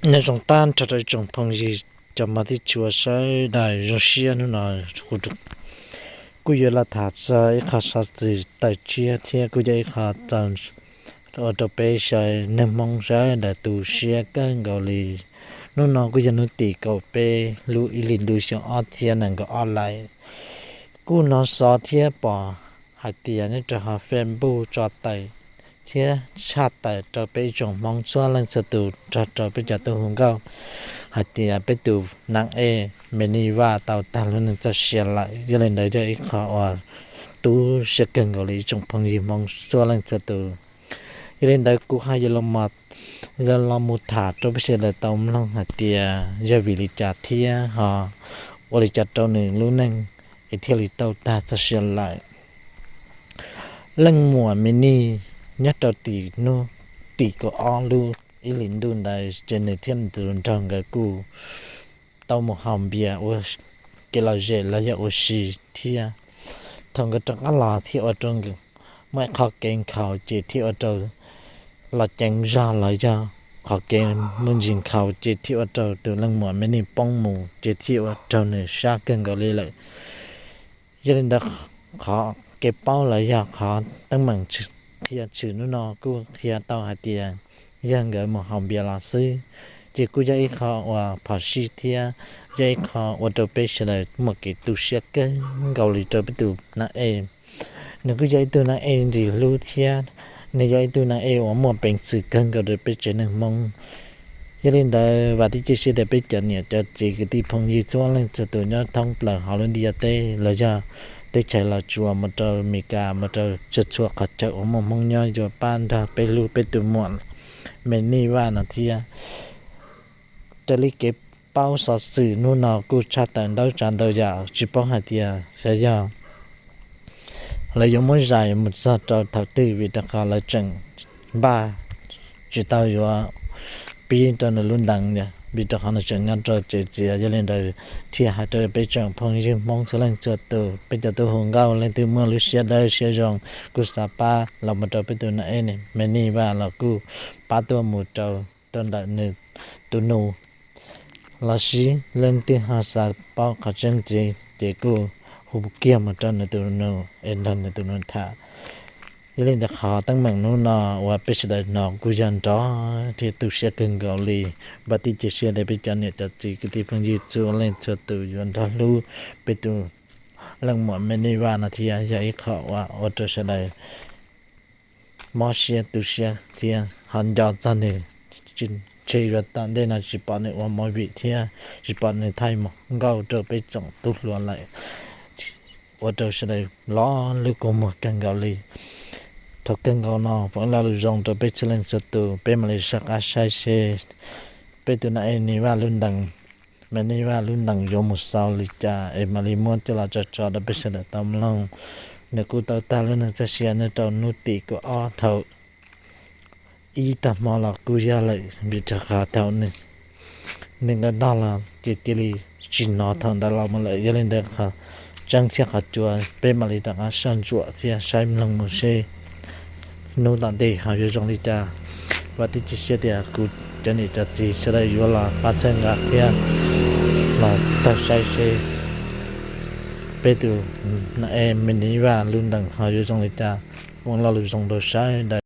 Nyob zoo tag nrho rau ib tsoom phooj ywg cov mog thiab tshua sawv daws, zoo siab hnub no kuv yuav los tham txog ib qho xov xwm tawm tshiab thiab kuj yog ib qho txaus ua rau peb sawv neeg Hmoob sawv daws tu siab kawg nkaus li. Hnub no kuj yog hnub tim kaum peb lub ib hlis ntuj xyoo ob txhiab nees nkaum ob lawm. Kuj hnov xov thiab pom hais tias nyob rau hauv Facebook tso tawm thiab tshaj tawm rau peb ib tsoom Hmoob txhua leej txhua tus nrog rau peb cov tub hu nkauj hais tias peb tus nam ej Me Nij Vaj tau tag lub neej txoj sia lawm. Yog li ntawd yog ib qho uas tu siab kawg nkaus li ib tsoom phooj ywg Hmoob txhua leej txhua tus. Yog li ntawd kuv ho yuav los mus tham rau peb sawv daws tau mloog hais tias yog vim li cas thiab ho ua li cas rau nws lub neej es thiaj li tau tag txoj sia lawm. Leej muam Me Nij nyob rau tim hnub tim kaum ob lub ib hlis ntuj ntawd ces nws thiab nws tus hluas nraug nkawd kuj tau mus haus npias ua kev lom zem los yog ua si thiab. Thaum nkawd rov qab los thiab ua rau muaj ib qho kev nkhaus ces thiaj ua rau los ceev zog los yog qhov kev muaj ntsis nkhaus ces thiaj ua rau tus leej muam Me Nij poob mus ces thiaj ua rau nws sab kawg nkaus li lawm. Yog li ntawd qhov kev paub los yog qhov teeb meem qhia tshwm hnub no kuj qhia tau hais tias yog nkawd mus haus npias los xwb, ces kuj yog ib qho uas phom sij thiab yog ib qho ua rau peb sawv daws muaj kev tu siab kawg nkaus li rau peb tus nam ej. Nws kuj yog ib tug nam ej nqis hlub thiab nws yog ib tug nam ej uas muaj peev xwm kawg nkaus rau peb tsev neeg Hmoob. Yog li ntawd vam thiab cia siab tias peb cov niam cov txiv kwv tij phooj ywg txhua leej txhua tus nyob thoob plaws hauv lub ntiaj teb los yog teb chaws Los Tsuas mus rau Amelikas mus rau txhua txhua qhov chaw uas muaj Hmoob nyob yuav pab nrog peb hlub peb tus muam Me Nij Vaj no thiab. Raws li kev paub xov xwm hnub no kuj tshaj tawm ntau tsav ntau yam tsis paub hais tias xyov yog lawv yuav muab zais mus txog rau thaum twg vim rau qhov lawv tseem npaj tsis tau yuav pib rau nws lub ntees, vim rau qhov nws tseem nyob rau tsev txias. Yog li ntawd thiaj hais rau peb tsoom phooj ywg Hmoob txhua leej txhua tus, peb cov tub hu nkauj leej twg muaj lub siab dawb siab zoo kuj xav pab los mus rau peb tus nam ej Me Nij Vaj los kuj pab tuaj mus rau rau ntawm nws tus nus los sis leej twg ho xav paub qhov tseeb ntxiv ces kuj hu kiag mus rau nws tus nus es nrog nws tus nus tham. Yog li ntawd qhov teeb meem hnub no uas peb sawv daws hnov kuj yog nrov thiab tu siab kawg nkaus li. Vam thiab cia siab tias peb cov niam cov txiv kwv tij phooj ywg txhua leej txhua tus yuav nrog hlub peb tus leej muam Me Nij Vaj no thiab yog ib qho uas ua rau sawv daws mob siab tu siab thiab ho nco txog nws. Tsis ntshe yuav tom ntej no tsis pom nws ua movie thiab tsis pom nws thaij mus nkauj rau peb tsoom tub hluas lawm, ua rau sawv daws los lub kua muag kawg nkaus li. Thaum kawg nkaus no foom ib lo lus zoo rau peb txhua leej txhua tus, peb mam li soj qab saib seb peb tus nam ej Nij Vaj lub ntees, Me Nij Vaj lub ntees yuav mus xaus li cas es mam li muab coj los tso tso rau peb sawv daws tau mloog. Nws kuj tau tag lub neej txoj sia nyob rau hnub tim kaum ob thaum ib tag hmo los kuj yog lawm, vim rau qhov thaum nws nkag tog los ces cia li tsis hnov thaum ntawd los mus lawm. Yog li ntawd qhov tseeb thiab qhov cuav peb mam li rov qab soj ntsuam thiab saib mloog mus seb hnub tom ntej ho yuav zoo li cas. Vam thiab cia siab tias kuv cov niam cov txiv sawv daws yuav los pab txhawb nqa thiab los taug saib seb peb tus nam ej Me Nij Vaj lub ntees ho yuav zoo li cas. Foom lo lus zoo rau sawv daws.